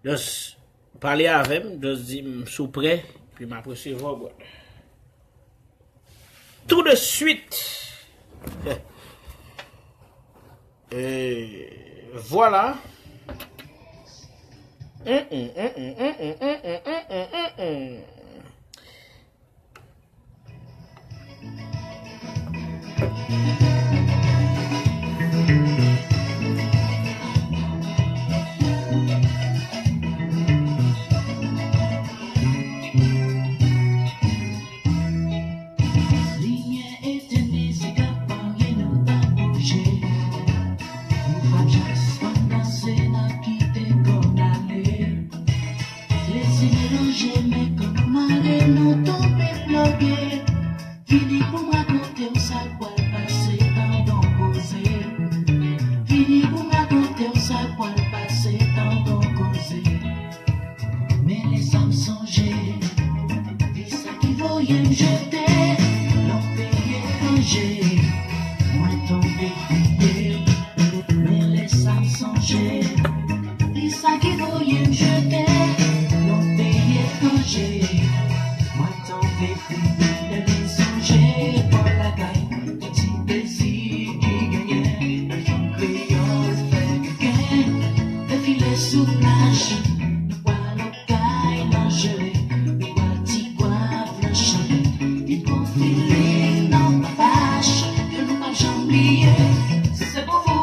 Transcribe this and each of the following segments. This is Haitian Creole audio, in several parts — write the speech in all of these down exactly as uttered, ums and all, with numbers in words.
Just pale avè m, just di m si w prè, epi m ap resevwa w, brother. Tout de suite. E vwala. Mm, mm, mm. Limyè etenn, mizik ap parye, nou pa bouje. Nou p ap janm sispann danse, n ap kite kò n ale. Lespri melanje, men kan nou mare, nou tonbe bloke. Vini pou m rakonte w sa k pral pase, tande yon koze. Vini pou m rakonte w sa k pral pase, tande yon koze. Men lè sa m sonje, li sa ki voye m jete nan peyi etranje. Mwen tonbe kriye. Men lè sa m sonje, li sa ki voye m jete nan peyi etranje. Mwen tonbe kriye. Lè m sonje bò lakay, yon ti plezi ki genyen. Yon fanm kreyòl fè kenken, defile sou plaj. Nou pral Kay nan jele, nou pral ti gwav nan chante. Vin pran feeling nan pach, ke nou p ap janm bliye. Se pou vou.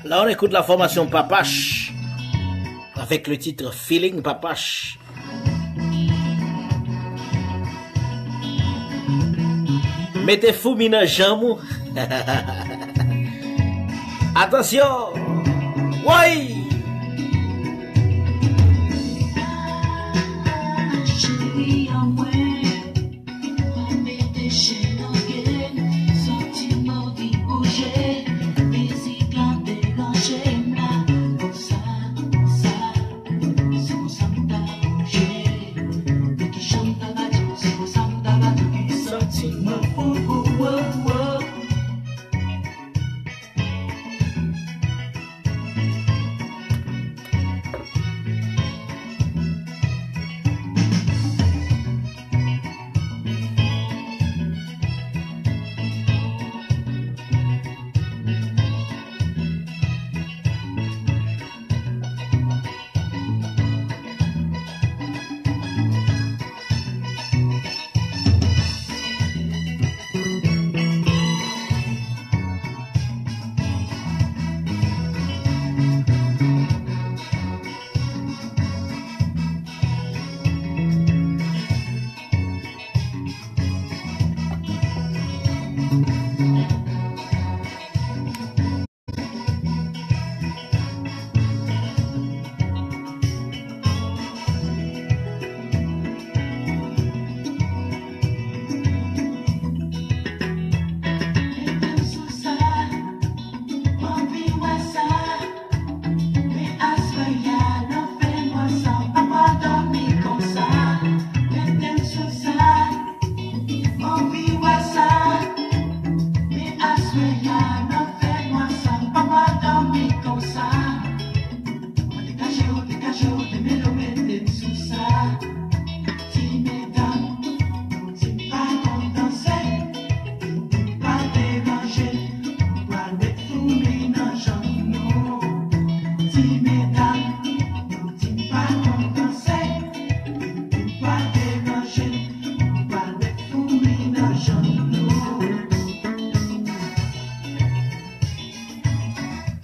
Là, on écoute la formation Papache avec le titre Feeling Papache. Mete foumi nan janm ou. Atansyon! Woy!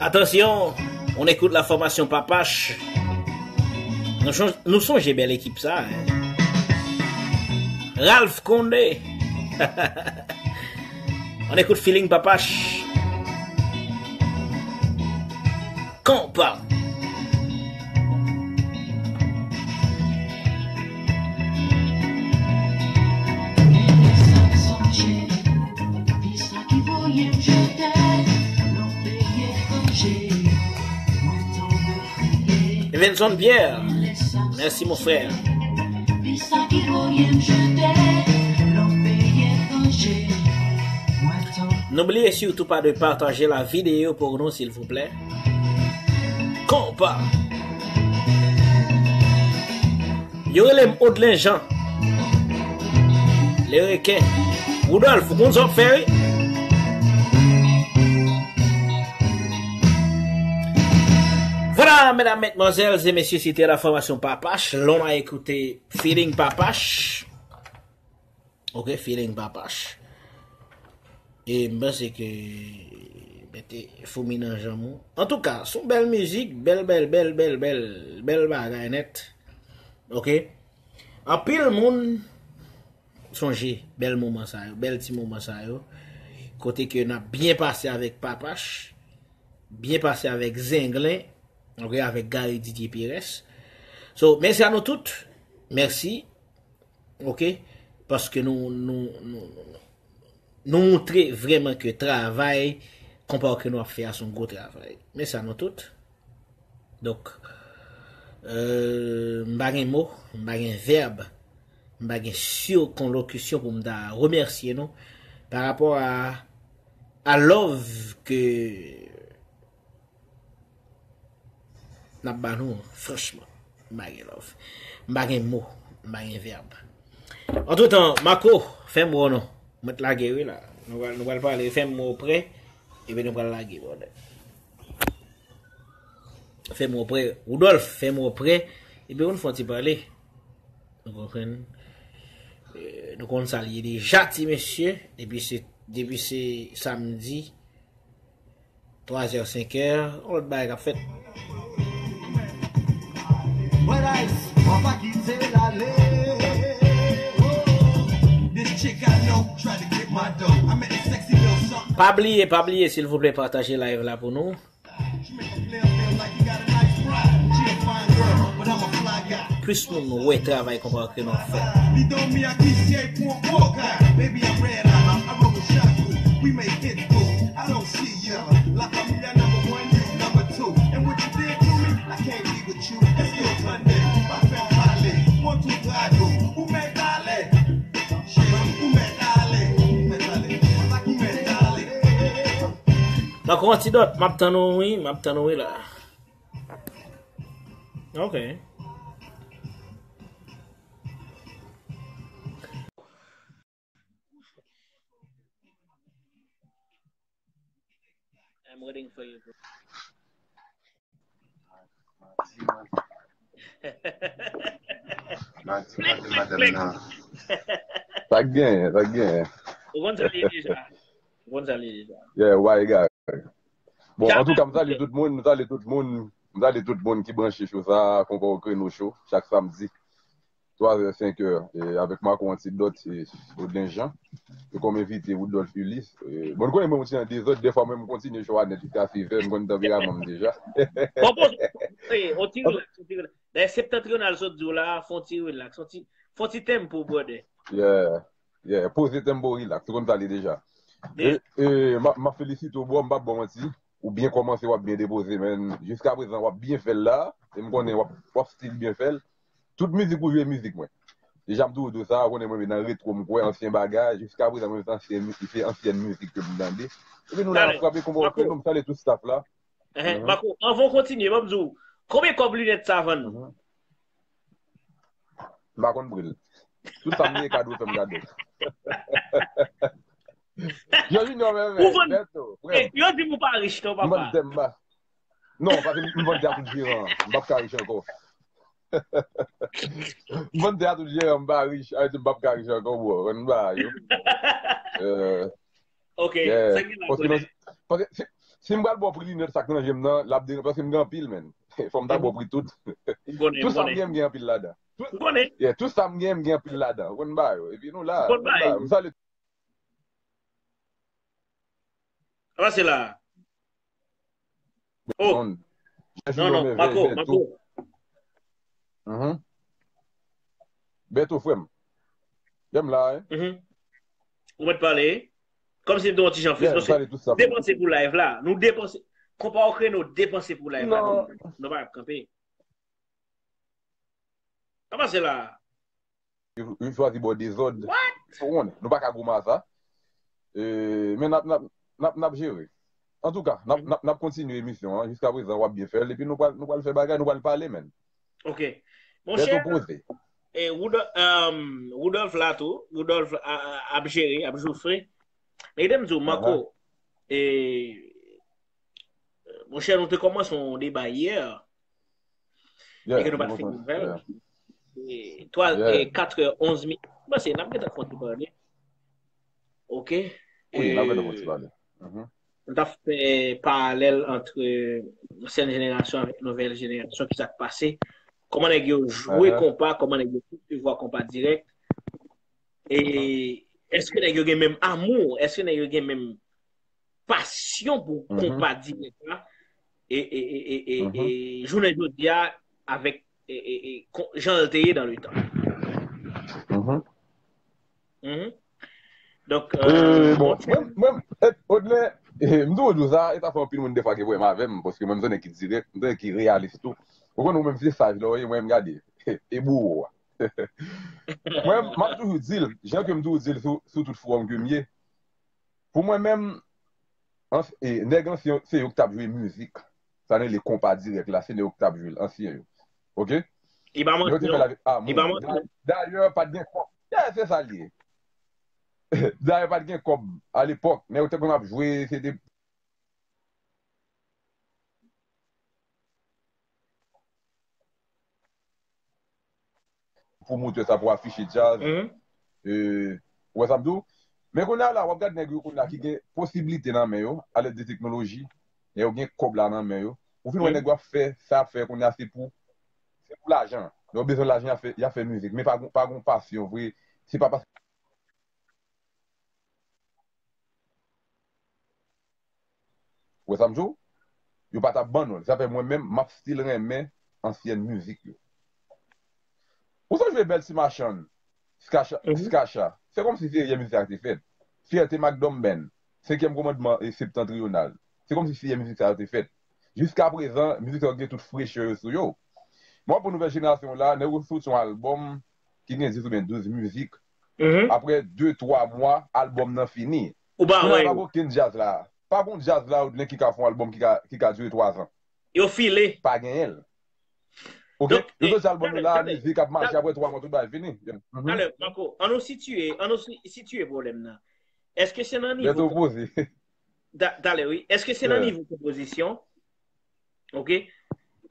Attention, on écoute la formation Papach. Nou chon- nou sonje bèl ekip sa, hein? Ralph Condé. On écoute Feeling Papach. Konpa. Evenson Pierre, merci mon frère. N'oubliez surtout pas de partager la vidéo pour nous, s'il vous plaît. Konpa. Yo rele m Odlen Jean. Le requin. Woudòlf, ou konn sa w ap fè, wi. Voilà, mesdames, mesdemoiselles et messieurs, c'était la formation Papach. L'on a écouté Feeling Papach. Ok, Feeling Papach. E m panse ke mete foumi nan janm ou. Antouka, se yon bèl mizik, bèl, bèl, bèl, bèl, bèl, bèl bagay nèt. Ok? Anpil moun sonje bèl moman sa yo, bèl ti moman sa yo. Kote ke n ap byen pase avèk Papach, byen pase avèk Zenglen, ok, avèk Gary Didier Pires. So, mèsi a nou tout. Mèsi. Ok? Paske nou, nou, nou, nou, nou moutre vrèman ke travay konpa ke nou ap fè a se yon gwo travay. Mèsi a nou tout. Donk, euh, m pa gen mo, m pa gen vèb, m pa gen sikonlokisyon pou m ta remèsye nou pa rapò a, a love ke n ap ba nou, franchman. M pa gen love. M pa gen mo. M pa gen vèb. Antretan, Marco, fè m wè w non. Mwen t lage wi la. Nou pral, nou pral pale. Fè m wè w prè. Epi nou pral lage, brother. Fè m wè w prè. Woudòlf, fè m wè w prè. Epi nou fè yon ti pale. Nou konprann? Euh, nou konn sa l ye deja, ti mesye. Depi se, depi se samdi, twa zè, senk è, yon lòt bagay k ap fèt. Pa bliye, pa bliye, silvouplè, pataje live la pou nou. Plis moun wè travay konpa ke nou ap fè. Donk, yon ti dòt, m ap tann ou wi, m ap tann ou wi la. Ok. I'm waiting for you, bro. Mati, mati, madanm nan. Sa k genyen, sa k genyen. Ou konn sa l ye deja. Ou konn sa l ye deja. Yeah, why guy? Bon, antouka, m salye tout moun, m salye tout moun, m salye tout moun ki branche show sa a, Konpa Kreno Show, chak samdi, twa zè, senk è, e, avèk Marco Antidot, e, Odin Jean, e kòm envite, Woodolphe Ulysse. E, bon, nou konnen mwen, mwen ti nan dezòd, dèfwa mwen, m kontinye show a nèt jiska sis è, m konn tanperaman m deja. Bon, bon, e, on ti relax, on ti relax. Dayè, septantrional sot di w la, fè on ti relax, on ti, fè on ti tempo, brother. Yeah, yeah, poze tempo, relax, ou konn sa l ye deja. E, e, m ap, m ap felisite w, bro, m p ap ba w manti. Ou byen kòmanse, w ap byen depoze, men jiska prezan, w ap byen fè l la. E m konnen w ap, w ap still byen fè l. Tout mizik ou jwe, mizik mwen. Deja, m toujou di w sa, ou konnen mwen nan retwo, m kwè ansyen bagay. Jiska prezan, mwen, se ansyen, se ansyen mizik ke m tande. Epi nou la, n ap frape konpa, nou, m salye tout staff la. Ehe, Marco, anvan w kontinye, ban m di w, konbyen kòb linèt sa vann? M pa konn pri l. Tout sa m gen kado, fè m kado. Jean Junior, men, men, Beto, frè m. Yo di m ou pa rich non, papa. M vann tè m ba. Non, paske m vann tè a tout jeran. M p ap ka rich ankò. M vann tè a tout jeran, m pa rich. Ayiti, m p ap ka rich ankò, bro. Konn bagay yo. Euh, Ok, yeah. Sa gen la, paske, paske se, Si m pral ba w pri linèt sa k nan je m nan, l ap deranj, paske m gen anpil, menn. Fò m ta ba w pri tout. Tout sa m gen, m gen anpil ladan. Tout, yeah, tout sa m gen, m gen anpil ladan. Ou konn ba yo. Epi nou la, nou la. M salye. Sa pase la? Oh. Non, non, Marco, Marco. Mhm. Beto, frè m. Jèm la, hein? Mhm. Ou mèt pale. Kòmsi m te yon ti jan fris, paske nou depanse pou live la. Nou depanse. Konpa Okre, nou depanse pou live la. Nou, nou pa ap kanpe. Sa pase la? Yo, yo chwazi ba w dezòd. Ou konnen, nou pa ka goumen a sa. E, men n ap, n ap, n ap, n ap jere. Antouka, n ap, n ap, n ap kontinye emisyon an. Jiska prezan, w ap byen fè l. Epi nou pral, nou pral fè bagay, nou pral pale, menn. Ok. Monchè, e, Woodolph, um, Woodolph la tou. Woodolph a, a, ap jere, ap joufre. Men kite m di w, Marco, e, monchè, nou te kòmanse yon deba yè. E ke nou pa t fin ouvè l. E, twa, e, kat è onz minit. M panse n ap gentan fè yon ti pale. Ok? Wi, n ap gentan fè yon ti pale. Mhm. Nou t ap fè paralèl ant ansyen jenerasyon avèk nouvèl jenerasyon, ki sa k pase. Kòman nèg yo jwe konpa, kòman nèg yo konsevwa konpa dirèk. E èske nèg yo gen menm amou? Èske nèg yo gen menm pasyon pou konpa dirèk la? E, e, e, e, e, e jounen jodi a, avèk, e, e, e, kon- jan l te ye dans le temps. Mhm. Mhm. Donk, e, bon, mwen, mwen, e, Odlè, e, m toujou di w sa, e sa fè anpil moun defwa gen pwoblèm avè m, paske mwen, m se nèg ki dirèk, m se nèg ki reyalis tou. Ou konnen, ou menm se saj la w ye, mwen, m gade, e bouwo a. Mwen, m ap toujou di l, jan ke m toujou di l sou, sou tout fowòm ke m ye. Pou mwen menm, ans- e, nèg ansyen, se yo ki t ap jwe mizik. Sa n rele konpa dirèk la, se nèg yo ki t ap jwe l, ansyen yo. Ok? Nèg yo te fè l avèk amou. Da- Dayè, pa t gen kòb. Yeah, se sa l ye. Dayè, pa t gen kòb alepòk. Nèg yo te konn ap jwe, se te pwomotè sa pou afiche djaz. Mhm. E, ou wè sa m di w? Men kounye a la, w ap gade nèg yo kounye a ki gen posiblite nan men yo, alèd de teknoloji, nèg yo gen kòb la nan men yo. Ou fin wè nèg yo ap fè, sa y ap fè kounye a, se pou, se pou lajan. Lè yo bezwen lajan, y ap fè, y ap fè mizik. Men pa gon, pa gon pasyon vre. Se pa paske Ou wè sa m di w? Yo pa t ap ban nou l. Sa fè mwen menm, m ap still renmen ansyèn mizik yo. Ou sonje Bèl Ti Machann, Skacha, Skacha. Se kòmsi se yè mizik sa te fèt. Fyète Macdom Band, Senkyèm Kòmandman e Septantriyonal. Se kòmsi se yè mizik sa yo te fèt. Jiska prezan, mizik sa yo gen tout frechè yo sou yo. Mwen, pou nouvèl jenerasyon la, nèg yo soti yon albòm ki gen dis oubyen douz mizik. Apre de, twa mwa, albòm nan fini. Ou pa wè yo. Kounye a pa gen okenn djaz la. Pa gen djaz la, Odlè, ki ka fè yon albòm ki ka, ki ka dire twa zan. Yo file. Pa genyen l. Ok? Yo soti albòm yo la, mizik ap mache, apre twa mwa, tout bagay fini. Talè, Marco, an nou sitiye, an nou si- sitiye pwoblèm nan. Èske se nan nivo Beto poze. Ta- talè, wi. Èske se nan nivo konpozisyon? Ok.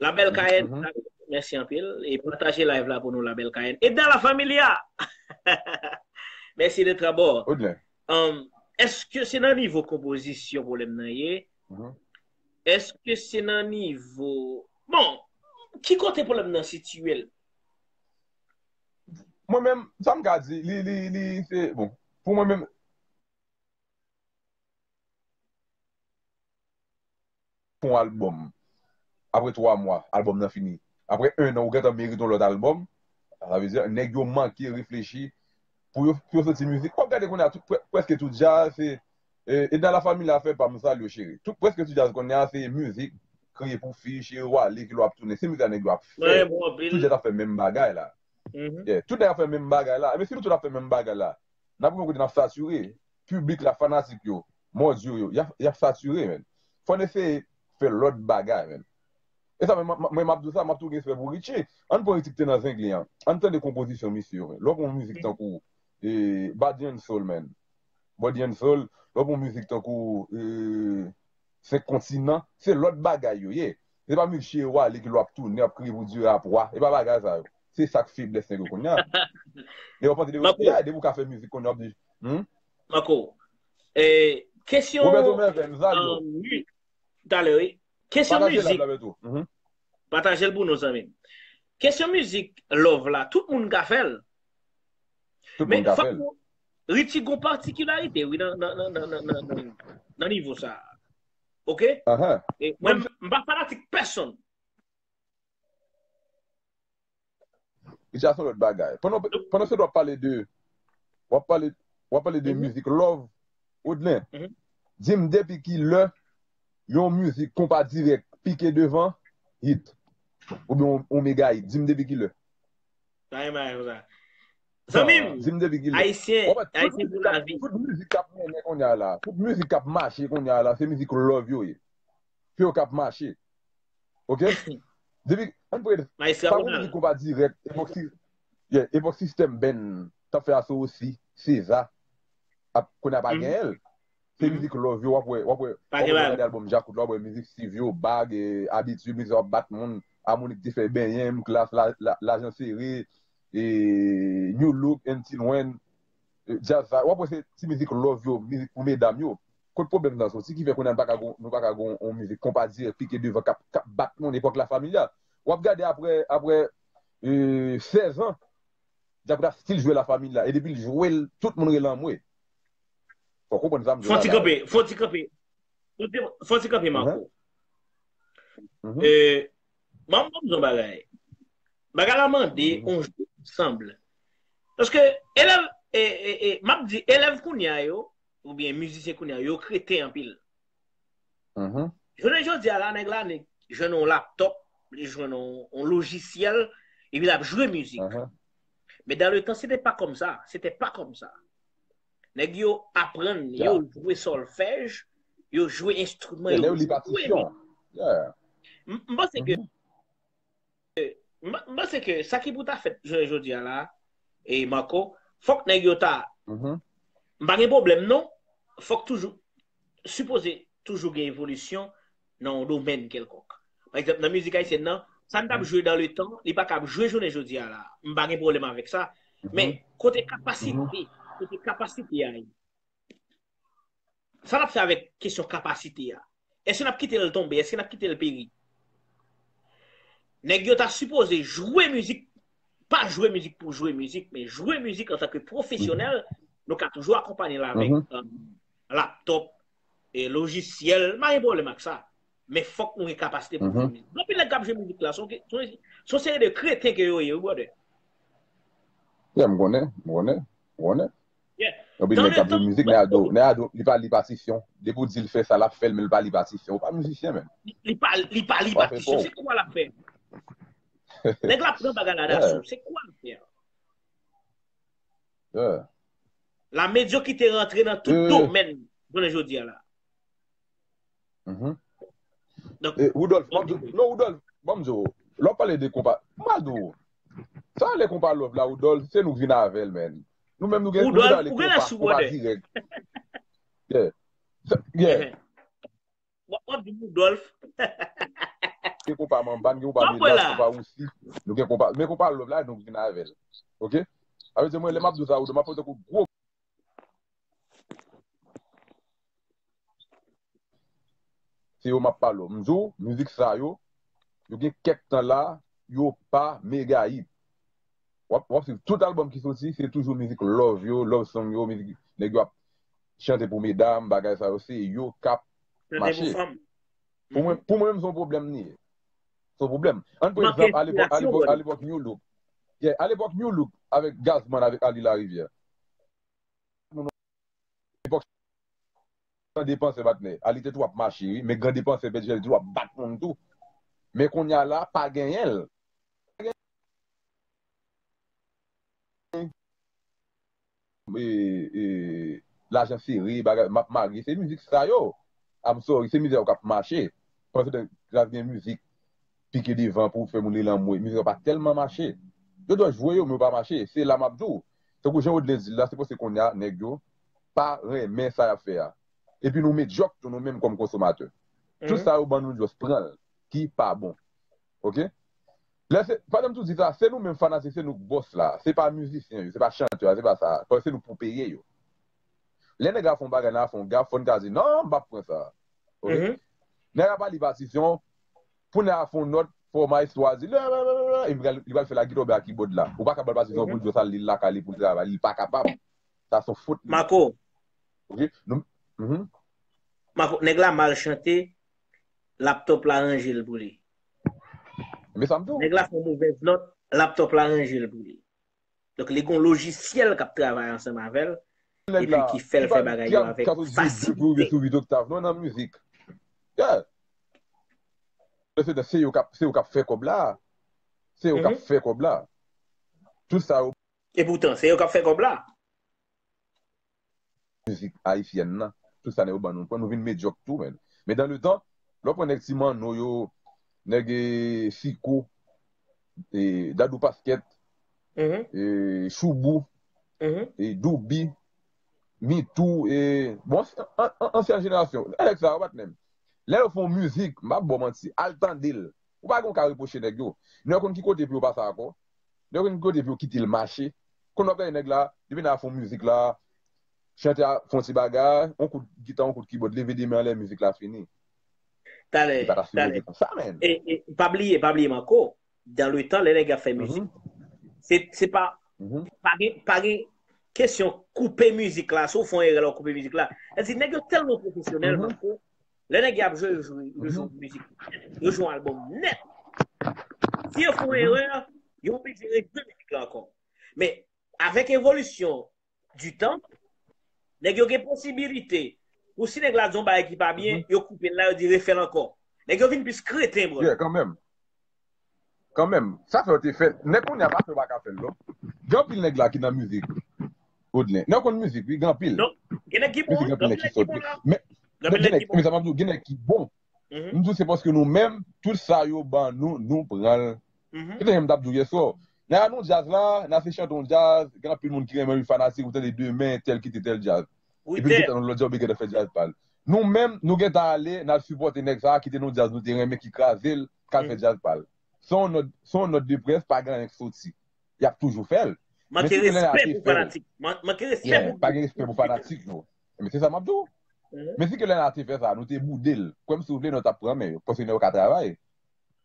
La Belle Cayenne, mèsi anpil. E pataje live la pou nou, La Belle Cayenne. Et dans la familia! Mèsi de trabò. Odlè. Um, èske se nan nivo konpozisyon pwoblèm nan ye? Èske se nan nivo, bon, ki kote pwoblèm nan sitiye l? Mwen menm, sa m ka di, li, li, li, se, bon, pou mwen menm, fè yon albòm. Apre twa mwa, albòm nan fini. Apre en an, ou gentan merite yon lòt albòm. Sa vle di, nèg yo manke reflechi pou yo, pou yo soti mizik. W ap gade kounye a, tout, prè- prèske tout djaz, se, e, e dans la famille afè pa m, m salye w, cheri. Tout, prèske tout djaz kounye a, se mizik kreye pou fi, cheri w ale, kilè w ap tounen. Se mizik sa nèg yo ap fè. Tout djaz ap fè menm bagay la. Yeah, tout nèg ap fè menm bagay la. Men si nou tout ap fè menm bagay la, n ap rive yon kote n ap satire. Piblik la, fanatik yo, mòdyo yo, y ap, y ap satire, menn. Fò n eseye fè lòt bagay, menn. E sa, mwen, mwen, mwen, m ap di w sa, m ap tou gen respè pou Richie. Ann pran Richie ki te nan Zenglen an. Ann tande konpozisyon misye yo, menn. Lè w pran yon mizik tankou, e, Body and Soul, menn. Body and Soul, lè w pran yon mizik tankou, e, Senk Kontinan, se lòt bagay yo ye. Se pa mizik cheri w ale kilè w ap tounen, ap kriye pou dire ap wa. E pa bagay sa yo. Se sa k feblès nèg yo kounye a. Nèg yo panse depi, depi w ka fè mizik kounye a, w ap di, hmm? Marco, e, kesyon, Roberto Mervin, m salye w. An, wi. talè, wi. Kesyon mizik. Pataje l pou nou, zanmi m. Kesyon mizik love la, tout moun ka fè l. Men fòk nou, Richie gon patikilarite, wi, nan, nan, nan, nan, nan, nan, nan, nan nivo sa. Oke? E mwen, m pa fanatik pèsonn. Richie, se yon lòt bagay. Pandan, pandan se w ap pale de, w ap pale, w ap pale de mizik love, Odlin, di m depi ki lè yon mizik konpa dirèk pike devan, hit. Oubyen yon, yon mega hit. Di m depi ki lè. Sa gen bagay konsa. Zanmi m, di m depi ki lè. Ayisyen, Ayisyen pou lavi. Tout mizik k ap mennen kounye a la, tout mizik k ap mache kounye a la, se mizik love yo ye. Se yo k ap mache. Oke? Depi, ann prete, pa gon mizik konpa dirèk, epòk si, yeah, epòk sistèm band, t ap fè aso osi, Seza, ap, kounye a pa genyen l. Se mizik love yo, w ap wè, w ap wè, w ap wè gade albòm Djakout la, w ap wè mizik Steve yo, Bag, e, Abitid, mizik ap bat moun, Amonik te fè benyen m, Klass, la, la, Lajan Sere, e, New Look, N T Lwen, e, djaz sa, w ap wè se ti mizik love yo, mizik pou medam yo. Kot pwoblèm nan soti ki fè kounye a nou pa ka gon, nou pa ka gon yon mizik konpa dirèk pike devan k ap, k ap bat moun epòk La Familia. W ap gade apre, apre, e, sèz an, Djakout ap still jwe La Familia. E depi l jwe l, tout moun rele anmwe. Fò w konprann sa m di w la. Fò ti kanpe, fò ti kanpe. Fò ti, fò ti kanpe, Marco. E, ban m, ban m di w yon bagay. Bagay la mande yon jwèt ansanm. Paske elèv, e, e, e, m ap di, elèv kounye a yo, oubyen mizisyen kounye a, yo kreten anpil. Jounen jodi a la, nèg la, nèg jwenn yon laptop, li jwenn yon, yon lojisyèl, epi l ap jwe mizik. Men dans le temps, c'était pas comme ça. C'était pas comme ça. Nèg yo aprann, yo jwe solfèj, yo jwe enstriman, yo jwe mizik. M, m panse ke, m, m panse ke sa ki pou ta fèt jounen jodi a la, e Marco, fòk nèg yo ta, m pa gen pwoblèm non, fòk toujou, sipoze toujou gen evolisyon nan yon domèn kèlkonk. Pa egzanp, nan mizik ayisyèn nan, sa n t ap jwe dans le temps, li pa ka ap jwe jounen jodi a la. M pa gen pwoblèm avèk sa. Men, kote kapasite, kote kapasite a ye? Sa n ap fè avèk kesyon kapasite a? Èske n ap kite l tonbe? Èske n ap kite l peri? Nèg yo ta sipoze jwe mizik, pa jwe mizik pou jwe mizik, men jwe mizik antanke pwofesyonèl, nou ka toujou akonpanye l avèk, e, laptop, e, lojisyèl, m pa gen pwoblèm ak sa. Men fòk nou gen kapasite pou jwe mizik. Gen anpil nèg k ap jwe mizik la, se yon, se yon, se yon seri de kreten ke yo ye, wi, brother. Yeah, m konnen, m konnen, m konnen. Anpil nèg k ap jwe mizik, nèg la di w, nèg la di w, li pa li patisyon. Depi w di l fè sa, l ap fè l, men l pa li patisyon. Ou pa mizisyen, menm. Li pa, li pa li patisyon. Se kwa l ap fè? Nèg la pran bagay la daso. Se kwa l ap fè? La medyokite rantre nan tout domèn jounen jodi a la. Donk, e, Woodolph, non, Woodolph, ban m di w, lè w pale de konpa, m pral di w, sa rele konpa love la, Woodolph, se nou k vin avè l, menn. Nou menm, nou gen, nou gen ale konpa, konpa dirèk. Yeah. Yeah. W ap di Woodolph. Gen konpa manba, gen konpa melas, konpa wousi. Nou gen konpa, men konpa love la, nou k vin avè l. Oke? Sa vle di, mwen, lè m ap di w sa, Woodolph, m ap fè w tankou gwo Se yo m ap pale w. M di w, mizik sa yo, yo gen kèk tan la, yo pa mega hit. W ap, w ap swiv tout album ki soti, se toujou mizik love yo, love song yo, mizik nèg yo ap chante pou medam, bagay sa yo, se yo k ap mache. Pou mwen, pou mwen menm, se yon pwoblèm li ye. Se yon pwoblèm. Ann pran egzanp, alepòk, alepòk, alepòk New Look. Yeah, alepòk New Look avèk Gazzman, avèk Ali Larivière. Epòk Gran Depansè, patnè. Ali te tou ap mache, wi, men Gran Depansè, Pè Djèl te tou ap bat moun tou. Men kounye a la, pa genyen l. E, e, Lajan Sere, bagay, M ap marye, se mizik sa yo. I'm sorry, se mizik sa yo k ap mache. Pandan se tan, gen mizik pike devan pou fè moun rele anmwe. Mizik yo pa tèlman mache. Yo dwe jwe yo, men yo pa mache. Se la m ap di w. Tankou jan Odlin di l la, se paske kounye a, nèg yo pa renmen sa y ap fè a. Epi nou medyòk tou, nou menm kòm konsomatè. Tout sa yo ban nou, nou just pran l, ki pa bon. Oke? Lè se, pandan m tou di sa, se nou menm fanatik, se nou k bòs la. Se pa mizisyen yo, se pa chantè a, se pa sa. Paske se nou k pou peye yo. Lè nèg la fè yon bagay, nèg la fè yon gaf, fò n ka di, non, m p ap pran sa. Oke? Nèg la pa li patisyon, pou nèg la fè yon nòt, fò maestro a di, lè, lè, lè, lè, lè, epi li pral fè l ak gita oubyen ak kibòd la. Ou pa ka ba l patisyon pou l di w sa, li lakay li pou l travay, li pa kapab. Sa se yon fot li. Marco. Ok? Nou, mhm. Marco, nèg la mal chante, laptop la ranje l pou li. Men sa m di w. Nèg la fè yon movèz nòt, laptop la ranje l pou li. Donk, li gen yon lojisyèl k ap travay ansanm avè l, epi ki fè l fè bagay yo avèk fasilite. Sou bit oktav, non, nan mizik. Yeah. Se yo k ap fè kòb la. Se yo k ap fè kòb la. Tout sa yo. E poutan, se yo k ap fè kòb la. Mizik ayisyèn nan. Tout sa nèg yo ban nou. Pran nou vin medyòk tou, men. Men dan le tan, lè w pran nèg Ti Manno yo, nèg Siko, Dadou Paskèt, Choubou, Doubi, Mitou, bon, ansyen jenerasyon. Nèg sa yo pa t menm. Lè yo fè yon mizik, m p ap ba w manti, al tande l. Ou pa gen w ka repwoche nèg yo. Nèg yo konn ki kote pou yo pase akò. Nèg yo konn ki kote pou yo kite l mache. Konn w ap gade nèg la, depi nèg la fè yon mizik la, chantè a fè yon ti bagay, yon kout gita, yon kout kibòd, leve de men anlè, mizik la fini. Talè, talè. E pa bliye, pa bliye Marco, dan le tan, lè nèg ap fè mizik, se pa, pa gen, pa gen kesyon koupe mizik la, si w fè yon erè lè w koupe mizik la. Sa di, nèg yo tèlman pwofesyonèl, Marco, lè nèg yo ap jwe, yo jwe, yo jwe mizik, yo jwe yon albòm nèt. Si yo fè yon erè, yo oblije rejwe mizik la ankò. Men, avèk evolisyon di tan, nèg yo gen posibilite pou si nèg la di yon bagay ki pa byen, yo koupe l la, yo di refè l ankò. Nèg yo vin plis kreten, bro. Yeah, kanmenm. Kanmenm. Sa fè yo te fè. Nèg kounye a pa fè yo pa ka fè l, non. Gen anpil nèg la ki nan mizik. Odlen. Nèg konn mizik, wi, gen anpil. Non, gen nèg ki bon, gen anpil nèg ki bon la. Men, gen nèg, men sa m ap di w, gen nèg ki bon. M di w se paske nou menm, tout sa yo ban nou, nou pran l. Se te jan m t ap di w yè swa. Nan nou djaz la, nan se chante yon djaz, gen anpil moun ki renmen wi fanatik, ou tande demen, tèl kite tèl djaz. Epi l gentan nan lòt djaz, oubyen gentan fè djaz pa l. Nou menm, nou gentan ale, n al sipòte nèg sa a, kite nou djaz nou te renmen, ki kraze l, k al fè djaz pa l. Se yon nòt, se yon nòt de près, pa gen anyen k soti. Y ap toujou fè l. Manke respè pou fanatik. Manke respè pou. Pa gen respè pou fanatik, non. Men se sa m ap di w. Men si ke lè n a te fè sa, nou te boude l. Kwè m si w vle, nou t ap pran men yo. Paske nèg yo ka travay.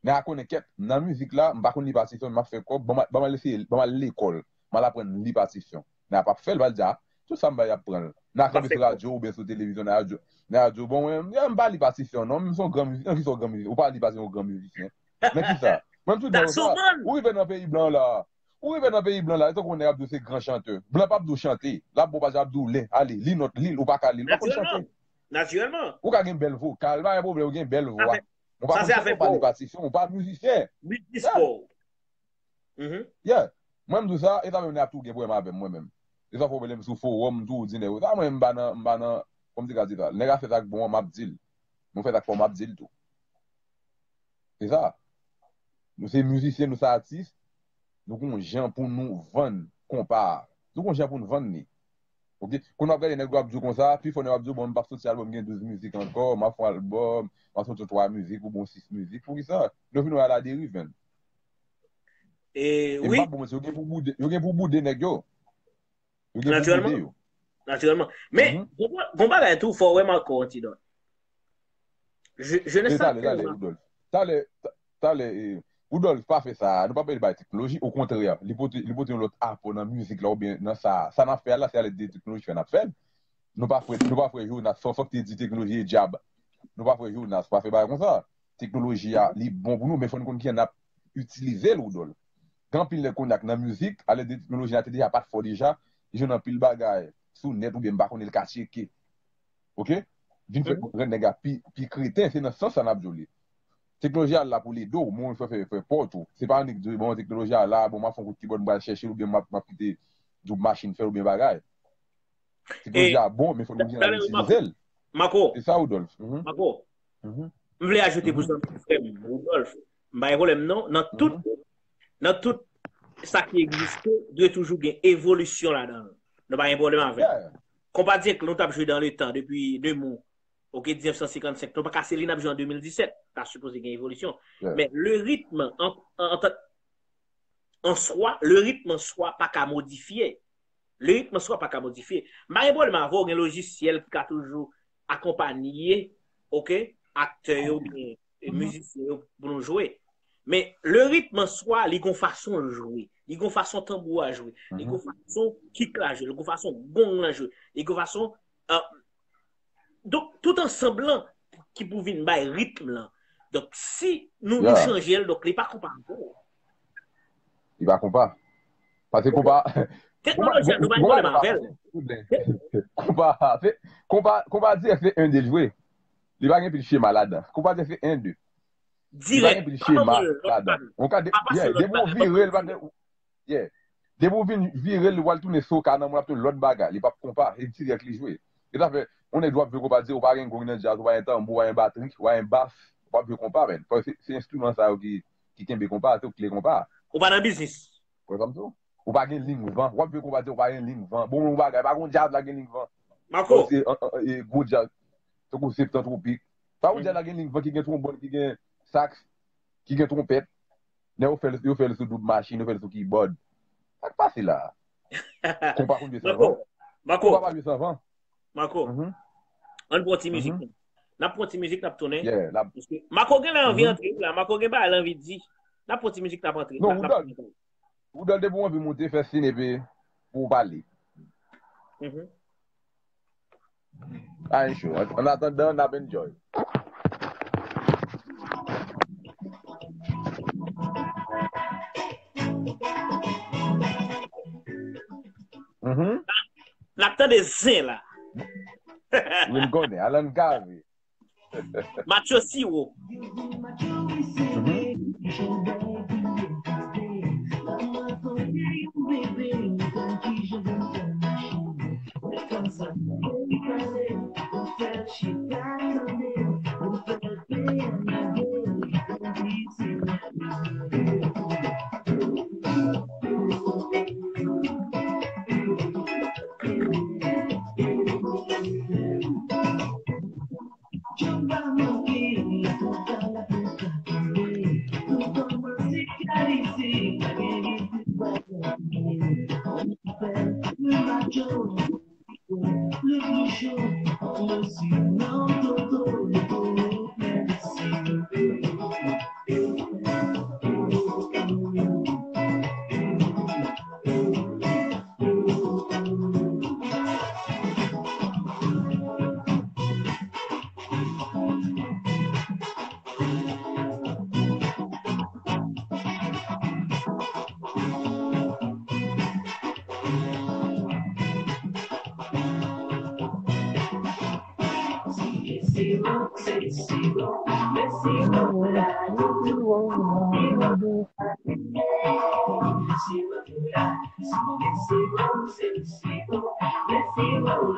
Nèg a konnen kèt, nan mizik la, m pa konn li patisyon, men m ap fè kòb, ban m al eseye, ban m al lekòl, m al aprann li patisyon. Nèg a p ap fè l, va l di, a, tout sa m bay y ap pran l. Nèg a kanpe sou radyo oubyen sou televizyon, nèg a di, nèg a di, bon, mwen, m pa li patisyon, non, m se yon gran mizisyen, nan ki sa w gran mizisyen, ou pa li patisyon yon gran mizisyen. Nan ki sa? Mwen m toujou di sa, ou rive nan peyi blan la, ou rive nan peyi blan la, e tankou nèg ap di w se gran chantè. Blan p ap di w chante, l ap ba w patisyon, ap di w lè, ale, li nòt, li l, ou pa ka li l, ou pa konn chante. Natirèlman. Ou ka gen bèl vokal, pa gen pwoblèm, ou gen bèl vwa. Ou pa konn chante, ou pa li patisyon, ou pa mizisyen. Mizisyen. Yeah. Mwen m di w sa, e sa menm nèg ap tou gen pwoblèm avè m, mwen menm. E sa fè w wè lè m sou fowòm, m toujou di nèg yo, sa mwen m pa nan, m pa nan, kòm m te ka di sa, nèg a fè sa k bon an, m ap di l. Mwen fè sa k fò, m ap di l tou. Se sa. Nou se mizisyen, nou se atis, nou gon jan pou nou vann konpa a. Nou gon jan pou n vann li. Ok? Kounye a w ap gade nèg yo ap di w konsa, pifò nèg yo ap di w, bon, m p ap soti albòm, gen douz mizik ankò, m ap fè yon albòm, m ap soti twa mizik, pou bon sis mizik. Poukisa? Yo vin wè aladeriv, menn. E m p ap ba w manti, yo gen pou boude, yo gen pou boude nèg yo. Yo gen pou boude yo. Natirèlman. Men, gon bagay tou, fò w remake yon ti dòt. Je, je ne sais pas. Talè, talè, Talè, Woodolph, pa fè sa. Nou pa pale bay teknoloji. Okontrè, li pote, li pote yon lòt apò nan mizik la oubyen nan sa. Sa n ap fè a la, se alèd de teknoloji fè n ap fè l. Nou pa frè, nou pa frè Jonas. Fò, fòk te di teknoloji e dyab. Nou pa frè Jonas. Pa fè bagay konsa. Teknoloji a, li bon pou nou, men fò n konn kijan n ap itilize l, Woodolph. Gen anpil nèg kounye a k nan mizik, alèd de teknoloji a te deja pa t fò deja, li jwenn anpil bagay sou nèt oubyen m pa konnen l ka tcheke. Ok? Vin fè rèn nèg a pi, pi kreten, se nan sans sa n ap di w li. Teknoloji a la pou l ede w, men ou fè, fè, fè pòt ou. Se pa annik di, bon, teknoloji a la, bon, m ap fè yon kout kibòd, m pral chèche l, oubyen m ap, m ap kite djoub machin fè l, oubyen bagay. Teknoloji a bon, men fò nou byen itilize l. Marco. Se sa, Woodolph. Marco. M vle ajoute pou zanmi frè m, Woodolph. M pa gen pwoblèm non. Nan tout, nan tout sa ki egziste, dwe toujou gen evolisyon ladan l. Nou pa gen pwoblèm avè l. Konpa Dyenk, nou t ap jwe dan le tan depi Nemours. Ok, diznèf san senkannsenk. Nou pa ka se li n ap jwe an de mil disèt. Ta sipoze gen evolisyon. Men le ritm an, an, an, an swa, le ritm an swa pa ka modifye. Le ritm an swa pa ka modifye. M pa gen pwoblèm avè w, gen lojisyèl ki ka toujou akonpanye, ok? aktè yo, oubyen, e, mizisyen yo pou nou jwe. Men le ritm an swa, li gon fason l jwe. Li gon fason tanbou a jwe. Li gon fason kik la jwe. Li gon fason gong lan jwe. Li gon fason, euh, donk, tout ansanm lan ki pou vin bay ritm lan. Donk, si nou, nou chanje l, donk, li pa konpa ankò. Li pa konpa. Paske konpa, teknoloji a, nou pa gen pwoblèm avè l. Konpa, se, konpa, konpa dirèk se en de l jwe. Li pa gen pil chema ladan. Konpa dirèk se en de. Li pa gen pil chema ladan. On ka de, yeah, depi w vire l, pa de, yeah. Depi w vin vire l, w al tounen soka nan moun ap tounen lòt bagay. Li p ap konpa, e dirèk li jwe. E sa fè, on nèg w ap jwe konpa di, ou pa gen gong nan djaz, ou pa gen tanbou, ou pa gen batri, ou pa gen bas, w ap jwe konpa, men. Paske se, se enstriman sa yo ki, ki kenbe konpa, se yo k kle konpa. Ou pa nan biznis. Ou konprann sa m di w? Ou pa gen ling van. W ap jwe konpa di, ou pa gen ling van. Bon, bon bagay, pa gon djaz la gen ling van. Mako. Bon, se, an, an, e, gwo djaz. Tankou Septan Twopik. Pa gon djaz la gen ling van, ki gen twonbòn, ki gen saks, ki gen twonpèt. Nèg yo fè l, yo fè l sou doub machin, yo fè l sou kibòd. Sa k pase la? Konpa konn jwe san van? Mako, Mako. Konpa pa jwe san van. Mako, ann pran ti mizik, non. N ap pran ti mizik, n ap tounen. Yeah, n ap... Paske Mako gen lè anvi antre wi la, Mako gen bagay l anvi di. N ap pran ti mizik, n ap antre. Non, Woodol. Woodol, depi w anvi moute, fè siy epi pou w pale. Ay, cho. An, an atandan, n ap enjoy. N ap tande zen la. Wi, m konnen. Alan Cavé. Matcho Siwo.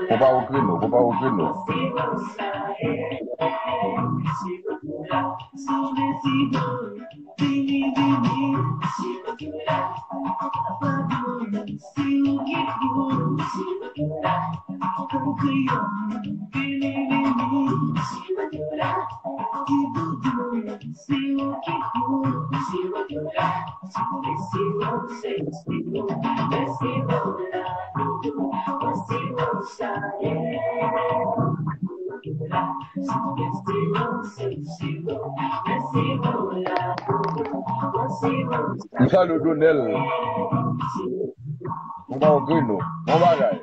Konpa o kreno, konpa o kreno. M salye w, Donel. Konpa o kreno. Bon bagay.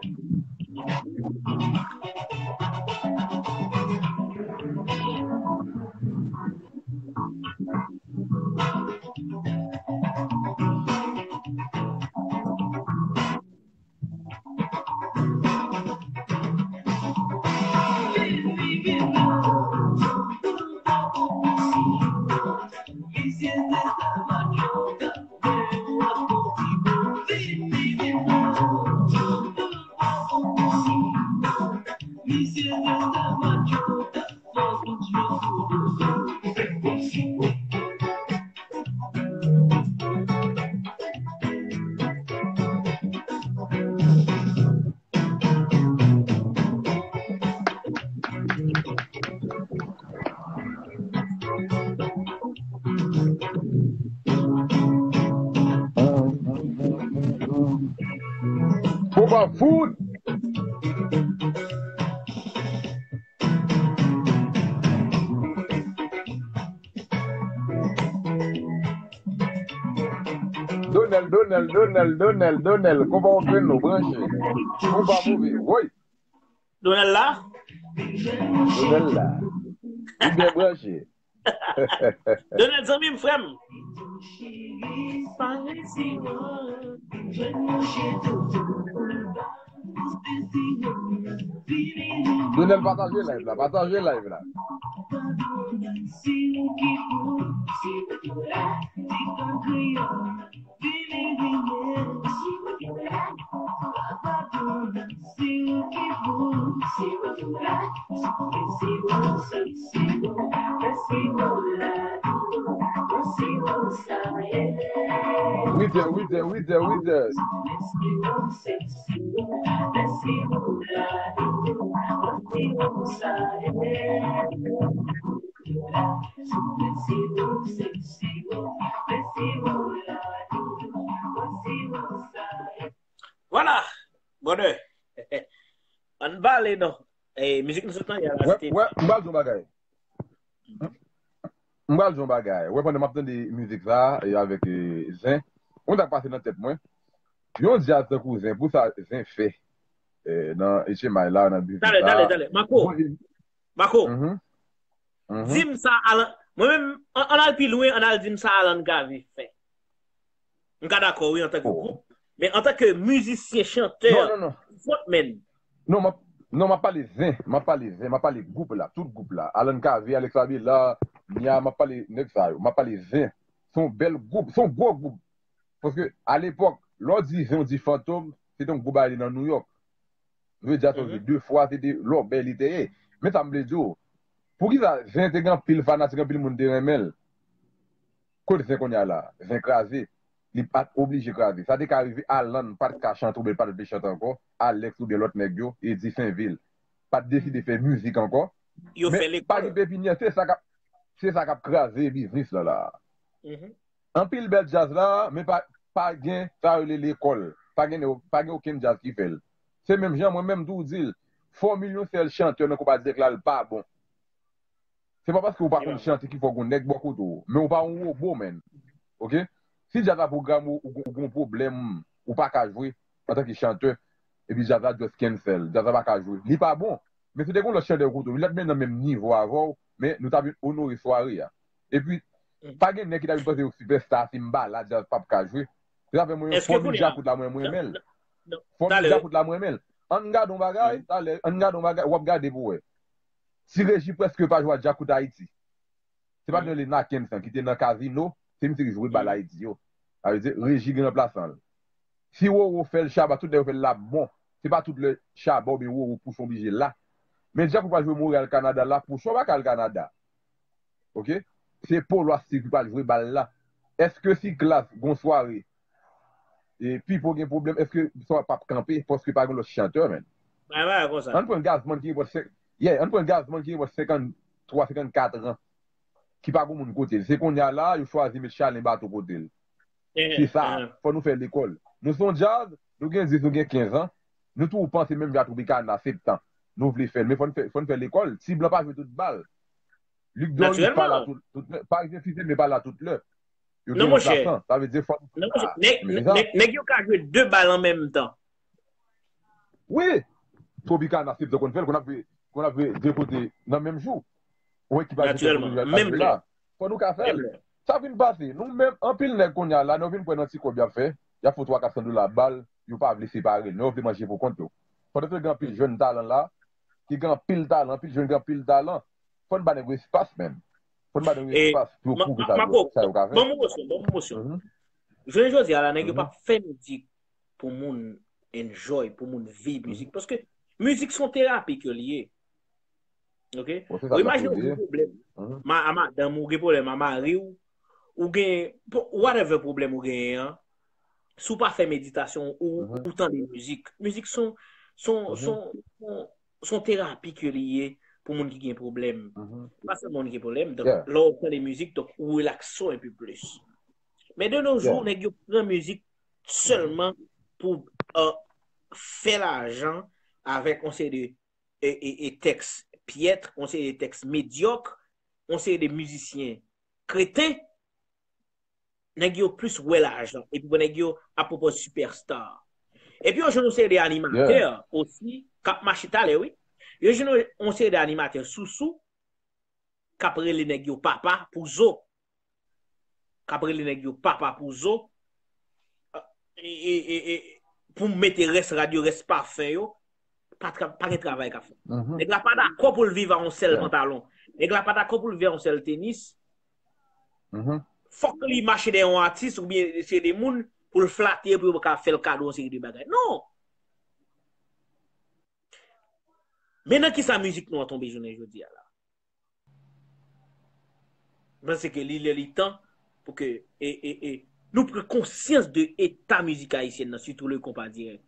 Konpa fout! Donèl, Donèl, Donèl, Donèl, Donèl, konpa w fè nou branche. Konpa move, woy. Donèl la? Donèl la. Li byen branche. Donèl zanmi m, frè m. Donèl, pataje live la, pataje live la. Witè, witè, witè, witè. Vwala, brother. Ann pale non. Eh, mizik nou sot nan yè la, wè, wè, m pral di yon bagay. M pral di yon bagay. Wè, pandan m ap tande mizik sa e avèk eh, Zen, yon sa k pase nan tèt mwen. Yon djaz tankou Zen, pou sa Zen fè eh, nan H M I la, nan biznis la. Talè, talè, talè. Mako, Mako, di m sa Alan, mwen menm, ann al pi lwen, ann al di m sa Alan Cavé fè. M ka dakò, wi, antanke gwoup. Men antanke mizisyen, chantè, frontman. Non, m ap non, m ap pale zen, m ap pale zen, m ap pale gwoup la, tout gwoup la. Alan Cavé, Alex Abela, Nia, m ap pale nèg sa yo, m ap pale zen. Se yon bèl gwoup, se yon gwo gwoup. Paske alepòk, lè w di zen, w di Fantom, se te yon gwo bagay li nan Nouyòk. Vle di a, sa vle de fwa, se te lòbèy li te ye. Men sa m vle di w, poukisa zen te gen anpil fanatik, anpil moun te renmen l? Kot zen kounye a la? Zen kraze. Li pa t oblije kraze. Sa te ka rive Alan pa t ka chante oubyen l pa t vle chante ankò. Alex oubyen lòt nèg yo, Eddy Sainvil, pa t deside fè mizik ankò. Yo fè lekòl. Men pa gen pepinyè, se sa k ap, se sa k ap kraze biznis lan la. Anpil bèl djaz la, men pa, pa gen sa yo rele lekòl. Pa gen, pa gen okenn djaz ki fè l. Se menm jan mwen menm tou di l, fòmil yon sèl chantè nan konpa dirèk la, l pa bon. Se pa paske ou pa konn chante ki fè w gen nèg bò kote w, men ou pa yon wobo, menn. Oke? Si djaz la pwograme w, ou gen yon pwoblèm, ou pa ka jwe antanke chantè, epi djaz la just cancel, djaz la pa ka jwe. Li pa bon. Men si te gen yon lòt chantè kote w, li t ap menm nan menm nivo avè w, men nou t ap vin onore sware a. Epi, pa gen nèg ki ta vin panse yo sipèsta, si m pa la, djaz p ap ka jwe. Se sa fè mwen, fòmil Djakout la, mwen, mwen renmen l. Fòmil Djakout la, mwen renmen l. Ann gade yon bagay, talè, ann gade yon bagay, w ap gade pou wè. Ti Reji prèske pa jwe a Djakout Ayiti. Se pa t rele Nakenson ki te nan Kazino, se misye ki jwe bal Ayiti yo. Sa vle di, Reji gen ranplasan l. Si Roro fè l Shabba, tout lè yo fè l l ap bon. Se pa tout lè Shabba oubyen Roro Pouchon oblije la. Men Djakout pral jwe Montréal Kanada la, Pouchon pa ka al Kanada. Oke? Se Polo Astir ki pral jwe bal la. Èske si Klass gon sware e Pipo gen pwoblèm, èske sa p ap kanpe paske pa gen lòt chantè, menn? Ann pran Gazman ki gen prèske, yeah, ann pran Gazman ki gen prèske senkanntwa, senkannkat an, ki pa gen moun kote l. Se kounye a la, yo chwazi met Chalin Bato kote l. Se sa, fò nou fè lekòl. Nou se yon djaz, nou gen dis, nou gen kenz an. Nou toujou panse menm jan a Tropicana, septan. Nou vle fè l, men fò n fè, fò n fè lekòl. Ti Blan pa jwe tout bal. Luc Doris pa la tout, tout lè. Parisien Fils-Aimé pa la tout lè. Yo gen ranplasan. Sa vle di fò nou fè sa. Nèg, nèg yo ka jwe de bal an menm tan. Wi. Tropicana septan konn fè l, konn ap jwe, konn ap jwe de kote nan menm jou. Ou wè ki pa jwe la. Fò nou ka fè l. Sa vin pase. Nou menm, anpil nèg kounye a la, nou vin kwè nan ti kòb y ap fè. Y ap fè twa kat san dola bal, yo pa vle separe l. Non, yo vle manje pou kont yo. Pandan ke gen anpil jèn talan la, ki gen anpil talan, anpil jèn gen anpil talan. Fò n ba nèg yo espas, menn. Fò n ba nèg yo espas pou yo pwouve sa yo, sa yo ka fè. Ban m yon mosyon, ban m yon mosyon. Jounen jodi a la, nèg yo p ap fè mizik pou moun enjoy, pou moun viv mizik. Paske mizik se yon terapi ke li ye. Oke? Ou imajine ou gen pwoblèm a madanm ou, ou gen pwoblèm a mari w, ou gen whatever pwoblèm ou genyen an, si w pa fè meditasyon ou, ou tande mizik. Mizik se yon, se yon, se yon, se yon terapi ke li ye pou moun ki gen pwoblèm. Pa sèlman moun ki gen pwoblèm, donk lè w tande mizik, donk ou relakse w enpe plis. Men de nos jours, nèg yo pran mizik sèlman pou fè lajan avèk yon seri de e, e, e tèks pyèt, yon seri de tèks medyòk, yon seri de mizisyen kreten. nèg yo plis wè lajan. Epi pou nèg yo ap pwopoze sipèsta. Epi yo jwenn yon seri de animatè osi k ap mache talè, wi. Yo jwenn yon seri de animatè sousou k ap rele nèg yo papa pou zo. K ap rele nèg yo papa pou zo. E, e, e, e, pou mete rès rad yo, rès pafen yo, pa, tra, pa gen travay k ap fèt. Nèg la pa dakò pou l viv a yon sèl pantalon. Nèg la pa dakò pou l viv a yon sèl tenis. Fòk li mache dèyè yon atis oubyen se de moun pou l flate yo, pou yo ka fè l kado yon seri de bagay. Non! Men nan kisa mizik nou an tonbe jounen jodi a la? M panse ke li lè li tan pou ke e, e, e, nou pran konsyans de eta mizik ayisyèn nan, sitou le konpa dirèk.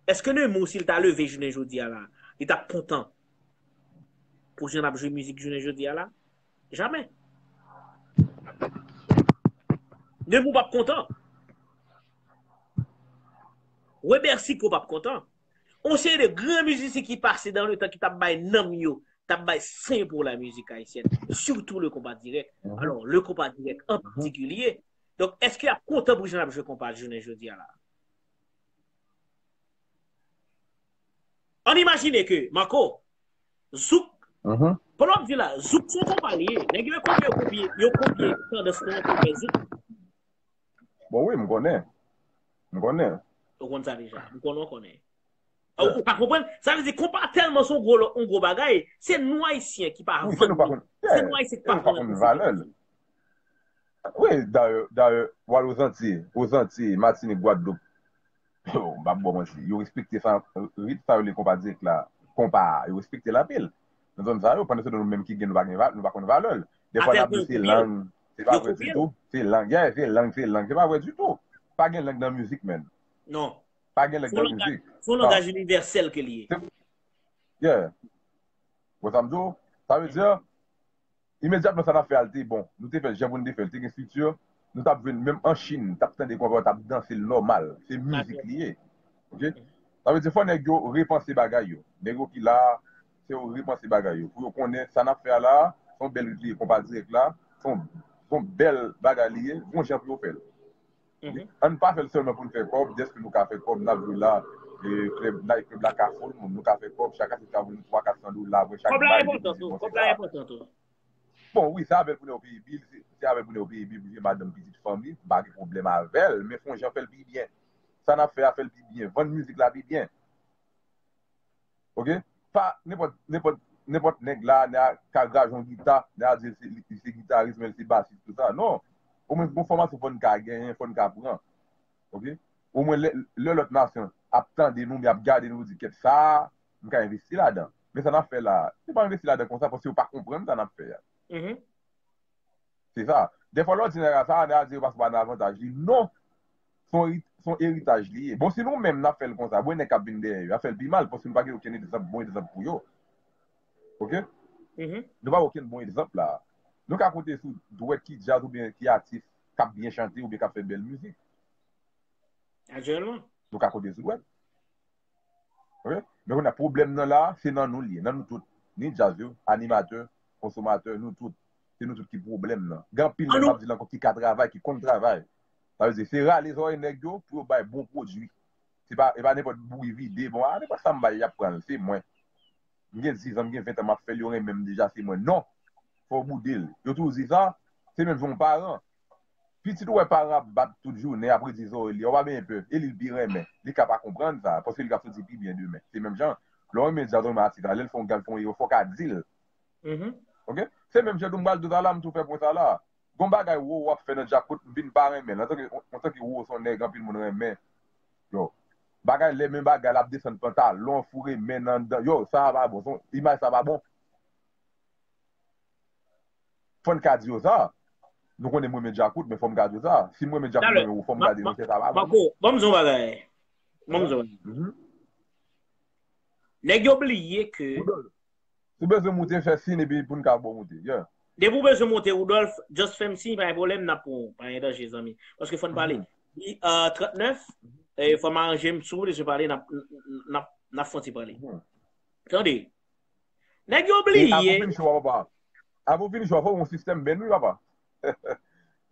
Èske Nemours, si l ta leve jounen jodi a la, li t ap kontan pou jan n ap jwe mizik jounen jodi a la? Jamè. Nemours p ap kontan. Weber Siko p ap kontan. On seri de gran mizisyen ki pase dan le tan ki t ap bay nanm yo, t ap bay sen pou la mizik ayisyèn, sitou le konpa dirèk. Alò, le konpa dirèk an patikilye. Donk, èske y ap kontan pou jan n ap jwe konpa jounen jodi a la? Ann imajine ke, Marco, zouk, pandan w ap di la, zouk se yon konpa li ye. Nèg yo konpye, yo konpye, yo konpye tandans nou an pou fè zouk. Bon, wi, m konnen. M konnen. Ou konn sa deja. M konnen, ou konnen. Ou, ou pa konprann? Sa vle di, konpa tèlman se yon gwo, yon gwo bagay, se nou Ayisyen ki pa vann li. Se nou Ayisyen ki pa konn valè l. Wi, dayè, dayè, w al Ozanti, Ozanti, Matinik, Gwadloup. Yo, m p ap ba w manti. Yo respekte sa, rit sa yo rele konpa dirèk la. Konpa a, yo respekte l anpil. Nan zòn sa yo, pandan se nou menm ki gen, nou pa gen, nou pa konn valè l. Dèfwa n ap di se lang, se pa vre ditou. Se lang, yeah, se lang, se lang, se pa vre ditou. Pa gen lang nan mizik, menn. Non. Pa gen lang nan mizik. Se yon langaj inivèsèl ke li ye. Yeah. Wè sa m di w? Sa vle di, imedyatman sa n ap fè a, l te bon. Nou te fè l jan pou n te fè l. Te gen estrikti. Nou t ap jwenn menm an Chin, t ap tande konpa yo, t ap danse l nòmal. Se mizik li ye. Oke? Sa vle di, fò nèg yo repanse bagay yo. Nèg yo ki la a, se yo repanse bagay yo. Pou yo konnen sa n ap fè a la a, se yon bèl rit li ye, konpa dirèk la, se yon, se yon bèl bagay li ye, gon jan pou yo fè l. Ann pa fè l sèlman pou n fè kòb, dèske nou ka fè kòb, n ap jwe la, e, klèb, night club la ka full moun, nou ka fè kòb, chak atis ka voye nou twa, kat san dola, apre chak bay de, de, bon, sa. Bon, wi, se avè l pou nèg yo peye bil, se, se avè l pou nèg yo peye bil, pou jwenn madanm, pitit, fanmi, m pa gen pwoblèm avè l, men fè yon jan fè l pi byen. Sa n ap fè a, fè l pi byen, vann mizik la pi byen. Oke? Pa nenpòt, nenpòt, nenpòt nèg la, nèg la ka raje yon gita, nèg la di li se, li se gitaris, men li se basis, tout sa. Non. Omwen, gon fòmasyon fò n ka genyen, fò n ka pran. Oke? Omwen, lè, lè lòt nasyon ap tande nou, oubyen ap gade nou, yo di, kèt, sa a, m ka envesti ladan. Men sa n ap fè la a, se pa envesti ladan konsa, paske yo pa konprann sa n ap fè a. Se sa. Dèfwa lè w di nèg la sa, nèg la di yo paske w pa nan avantaj li. Non! Se yon eri-, se yon eritaj li ye. Bon, si nou menm n ap fè l konsa, bon, nèg k ap vin dèyè yo, y ap fè l pi mal, paske nou pa gen okenn egzanp, bon egzanp pou yo. Oke? Nou pa gen okenn bon egzanp la. Nou ka konte sou dwèt ki djaz oubyen ki atis k ap byen chante oubyen k ap fè bèl mizik. Aktyèlman. Nou ka konte sou dwèt. Oke? Men kounye a, pwoblèm nan la, se nan nou l ye, nan nou tout. Ni djaz yo, animatè, konsomatè, nou tout. Se nou tout ki pwoblèm nan. Gen anpil nèg, m ap di l ankò, ki ka travay, ki konn travay. Sa vle di, se rale zòrèy nèg yo pou yo bay bon pwodui. Se pa, e pa nenpòt bouri vide, bon, a nenpòt sa m bay, y ap pran l, se mwen. M gen diz an, m gen ven an, m ap fè l, yo renmen m deja, se mwen. Non! Fò w boude l. Yo toujou di sa, se menm jan yon paran. Pitit ou wè paran ap bat tout jounen, ap redi zòrèy li a, ou pa benyen pè. E li l pi renmen. Li ka pa konprann sa, paske li ka soti pi byen demen. Se menm jan, lè w renmen djaz, w renmen atis la, lè l fè yon gag, fè yon erè, fò w ka di l. Oke? Se menm jan tou m pral di w sa la, m tou fè pwen sa la. Gon bagay Roro ap fè nan djakout, m vin pa renmen l. Antanke, antanke Roro se yon nèg anpil moun renmen. Yo. Bagay lè men bagay l ap desann pantalon, foure men nan anndan. Yo, sa a pa bon. Imaj sa pa bon. Fò n ka di yo sa. Nou konnen m renmen djakout, men fò m ka di yo sa. Si m renmen djakout, m renmen Roro, fò m ka di yo sa pa bon. Marco, ban m di w yon bagay. Ban m di w yon bagay. Nèg yo bliye ke Si w bezwen moute, fè siy epi pou n ka ba w moute. Yeah. Depi w bezwen moute, Woodolph, just fè m siy, pa gen pwoblèm, n ap pran w. Pa gen danje, zanmi. Paske fò n pale. Li, euh, trannèf, e fò m aranje m, si w bezwen pale, n ap, n ap, n ap fè yon ti pale. Tande. Nèg yo bliye. Avan w fini show a, papa. Avan w fini show a, fò w gen yon sistèm band, wi, papa.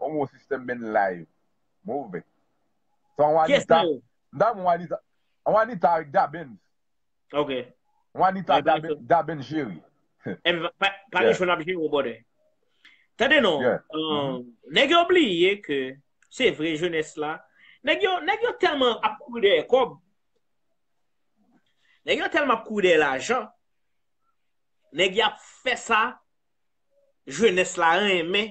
Yon sistèm men live. Move. Sa yon Anita. M ta yon Anita, yon Anita avèk Dabens. Ok. Yon Anita Dabens cheri. Epi pa gen chwa n ap jere w, brother. Tande non, nèg yo bliye ke se vre jenès la. Nèg yo, nèg yo tèlman ap kouri dèyè kòb. Nèg yo tèlman ap kouri dèyè lajan. Nèg y ap fè sa jenès la renmen,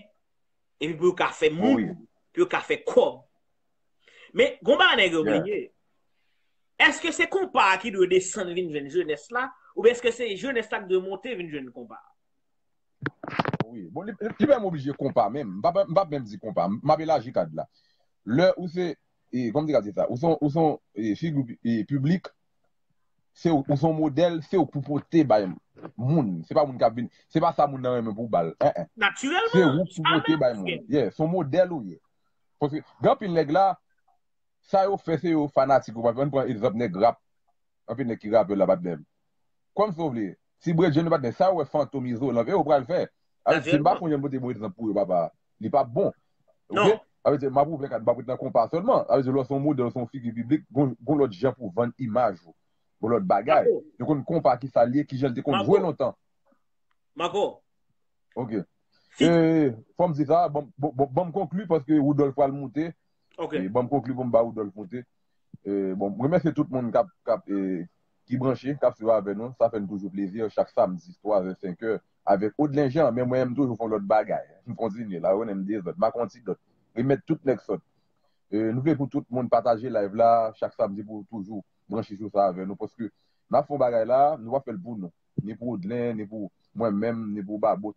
epi pou yo ka fè moun, pou yo ka fè kòb. Men gon bagay nèg yo bliye. Èske se konpa a ki dwe desann vin jwenn jenès la, oubyen èske se jenès la ki dwe monte vin jwenn konpa a? Wi, bon, li, li menm oblije konpa menm. M p ap, m p ap menm di konpa. M ap elaji kad la. Lè ou se, e, kòman m te ka di sa? Ou se, ou se yon e, figi pi- e, piblik, se ou, ou se yon modèl, se ou k pou pote bay moun. Se pa moun k ap vin, se pa sa moun nan renmen pou ba l. En, en. Se ou k pou pote bay moun. Yeah, se yon modèl ou ye. Paske gen anpil nèg la, sa yo fè se yo fanatik yo. Ann pran egzanp nèg rap. Anpil nèg ki rape la patnè m. Kòm sa w vle. Si Bredjenn yo patnè, sa yo wè Fantom, Izolan, e yo pral fè. Alò, si m pa konn jan m pote bon egzanp pou yo, papa, li p ap bon. Ok? Sa vle di, m ap ouvè kat, m p ap ret nan konpa sèlman. Sa vle di, lè w se yon modèl, w se yon figi piblik, gon, gon lòt jan pou vann imaj ou. Gon lòt bagay. Yo konn konpa ki sa l ye, ki jan l te konn jwe lontan. Marco. Ok. E, fò m di sa, ban m- ban- ban- ban m konkli paske Woodolph pral moute. Ok. E, ban m konkli pou m ba Woodolph moute. E, bon, m remèsye tout moun k ap, k ap, e, ki branche, k ap swiv avè nou. Sa fè n toujou plezi. Chak samdi, twazè, senkè, avèk Odlen Jean, men mwen, m toujou fè yon lòt bagay. M kontinye la, ou konnen m dezòd. M ak yon ti dòt. Remèt tout nèg sòt. E, nou vle pou tout moun pataje live la, chak samdi pou toujou branche sou sa avè nou. Paske n ap fè yon bagay la, nou pa fè l pou nou. Ni pou Odlen, ni pou mwen menm, ni pou Babo.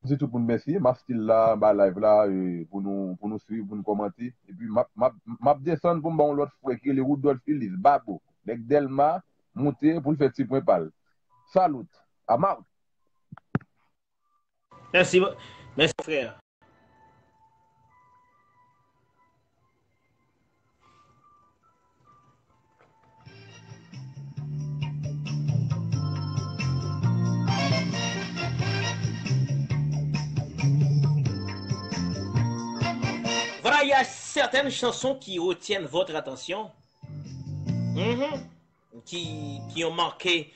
M di tout moun mèsi. M ap still la anba live la, e, pou nou, pou nou swiv, pou nou kòmante. Epi m ap, m ap, m ap desann pou m ba yon lòt frè ki rele Woodolph Ulysse, Babo, nèg Dèlma, moute pou l fè ti pwen pa l. Salut. I'm out. Mèsi, mèsi frè. Voilà, il y a certaines chansons qui retiennent votre attention, mhm, qui, qui ont marqué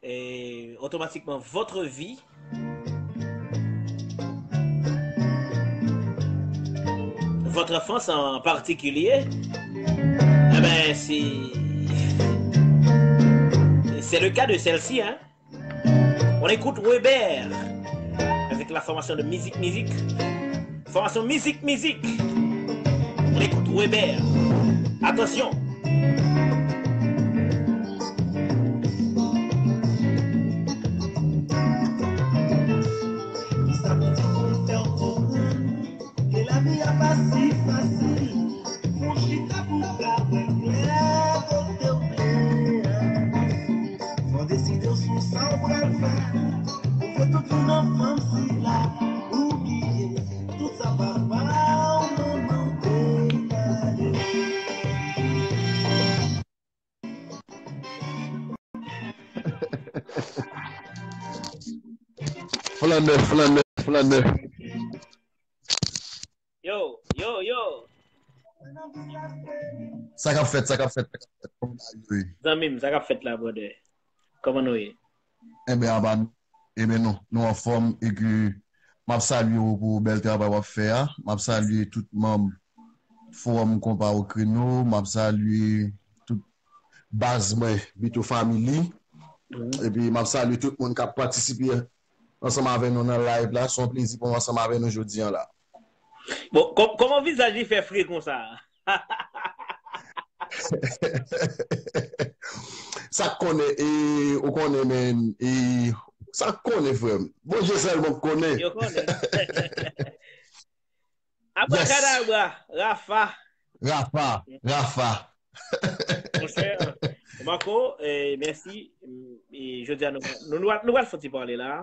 euh, automatiquement votre vie, votre enfance en particulier, eh ben, c'est, c'est le cas de celle-ci, hein. On écoute Weber avec la formation de Mizik Mizik. Formation Mizik Mizik. On écoute Weber. Attention. Fò deside w sou sa w pral fè. Ou fè tout moun nan fanm sila. Ou bliye tout sa papa w manman w te ba yo. Flannè, flannè, flannè. Yo, yo, yo. Sa k ap fèt, sa k ap fèt, sa k ap fèt. Kòman bagay yo ye? Zanmi m, sa k ap fèt la, brother? Kòman nou ye? Enben, anba nou. Enben, nou, nou anfòm e ke m ap salye w pou bèl travay w ap fè a. M ap salye tout manm Fowòm Konpa Okreno. M ap salye tout baz mwen, Bito Family. Epi m ap salye tout moun k ap patisipe ansanm avè nou nan live la. Se yon plezi pou mwen ansanm avè nou jodi an la. Bon, kò- kòman vizaj li fè fre konsa? Sa k konnen, e, ou konnen, men, e, sa k konnen, frè m. Bondye sèlman k konnen. Yo konnen. Abrakadabra, Rafa. Rafa, Rafa. Monchè, Marco, e, mèsi. E, jodi a, nou, nou, nou, nou pral fè ti pale la.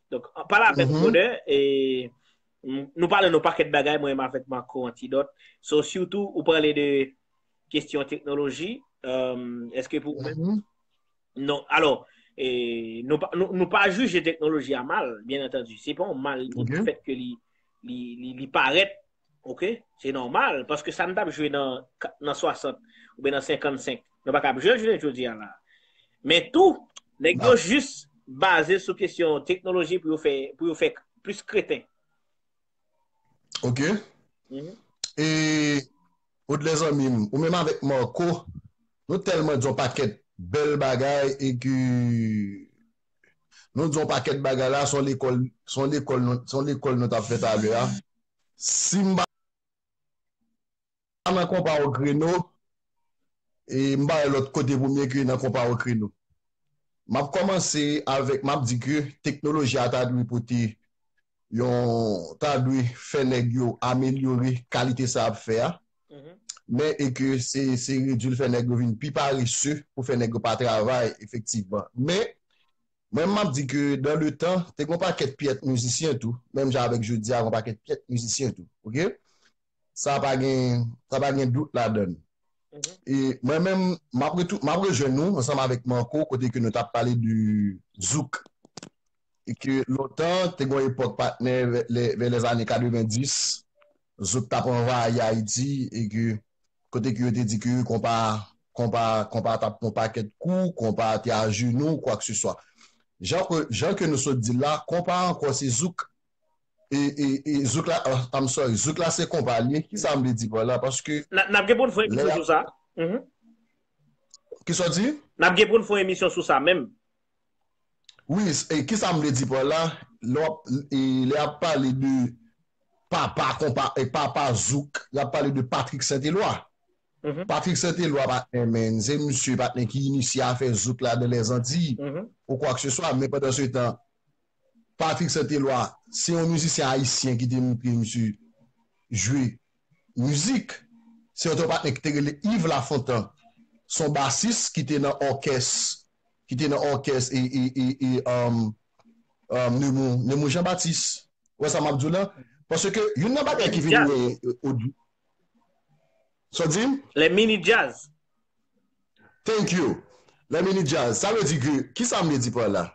Donk, pale avèk brother, e, nou pale nou pakèt bagay, mwen menm avèk Marco Antidot. So, sitou, ou pale de kesyon teknoloji, èske pou ou menm? Non. Alò, E nou pa, nou, nou pa jije teknoloji a mal, byen antandi. Se pa yon mal ki fèt ke li, li, li, li parèt, oke? Se nòmal, paske sa n t ap jwe nan, nan swasant oubyen nan senkannsenk, nou pa kab jwe l jounen jodi a la. Men tou, nèg yo jis baze sou kesyon teknoloji pou yo fè, pou yo fè plis kreten. Ok. E, Odlè zanmi m, ou menm avèk Marco, nou tèlman di yon pakèt bèl bagay e ke nou di yon pakèt bagay la, se yon lekòl, se yon lekòl nou, se yon lekòl nou t ap fè talè a. Si m pa nan konpa o kreno, e m pa wè lòt kote pou m ye ke nan konpa o kreno. M ap kòmanse avèk, m ap di ke teknoloji a ta dwe pote yon, ta dwe fè nèg yo amelyore kalite sa y ap fè a. Men e ke se, se redui l fè nèg yo vin pi parese pou fè nèg yo pa travay efektivman. Men, mwen m ap di ke dans le temps, te gen yon pakèt pyès mizisyen tou, menm jan avèk jodi a, gen yon pakèt pyès mizisyen tou. Oke? Sa pa gen, sa pa gen dout ladan l. E mwen menm, m ap retou, m ap rejwenn nou ansanm avèk Marco, kote ke nou t ap pale de zouk. E ke lontan, te gen yon epòk patnè, vè, lè, vè lèzane katrevenndis, zouk t ap anvayi Ayiti, e ke kote ke yo te di ke konpa, konpa, konpa t ap pran pakèt kou, konpa te ajenou, kwa ke se swa. Jan ke, jan ke nou sot di l la, konpa ankò se zouk. E, e, e zouk la, ah, I'm sorry, zouk la se konpa li ye. Kisa m vle di pa la? Paske. N ap gen pou n fè yon emisyon sou sa. Kisa w di? N ap gen pou n fè yon emisyon sou sa menm. Wi, e kisa m vle di pa la? Lè w ap, e, lè y ap pale de papa konpa, e papa zouk, y ap pale de Patrick Saint-Éloi. Patrick Saint-Éloi, patnè, men, se misye patnè ki inisye afè zouk la dans les Antilles, ou kwa ke se swa, men pandan se tan, Patrick Saint-Éloi, se yon mizisyen ayisyen ki te montre misye jwe mizik. Se yon patnè ki te rele Yves Lafontant. Se yon basis ki te nan òkès, ki te nan òkès e, e, e, e, um, um, Nemou, Nemou Jean Baptiste. Ou wè sa m ap di w la? Paske youn nan bagay ki vin mwen, e, Odlè. Sa w di m? Les mini jazz. Thank you. Les mini jazz. Sa vle di ke, kisa m vle di pa la?